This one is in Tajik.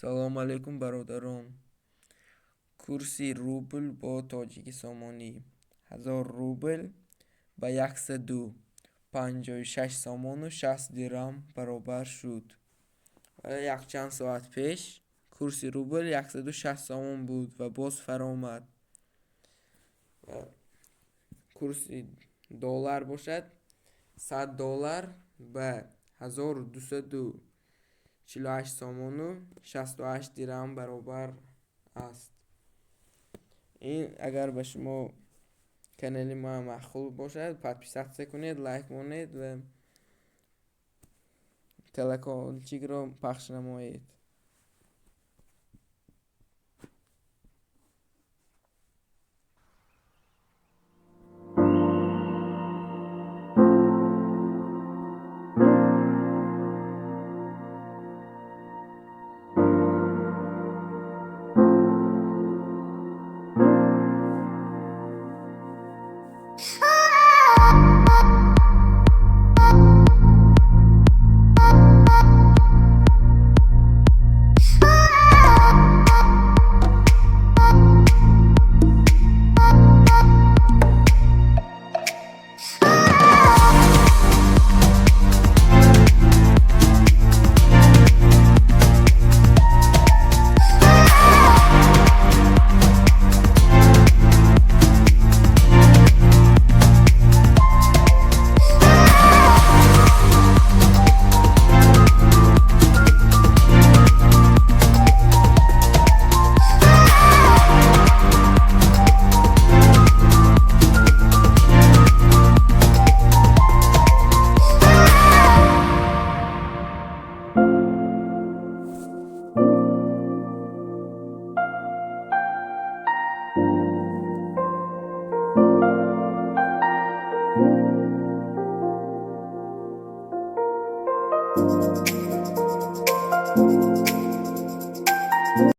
Салом алейкум, бародарон. Курси рубл бо тоҷики сомонӣ: 1000 рубл ба 156 сомону 60 дирам баробар шуд. Якчанд соат пеш курси рубл 160 сомон буд ва боз фаромад. Курси доллар бошад, 100 доллар ба 1248 сомону 68 дирам баробар аст. Ин агар ба шумо канали ма маъқул бошад, подписаться кунед, лайк монед ва колокольчикро пахш намоед.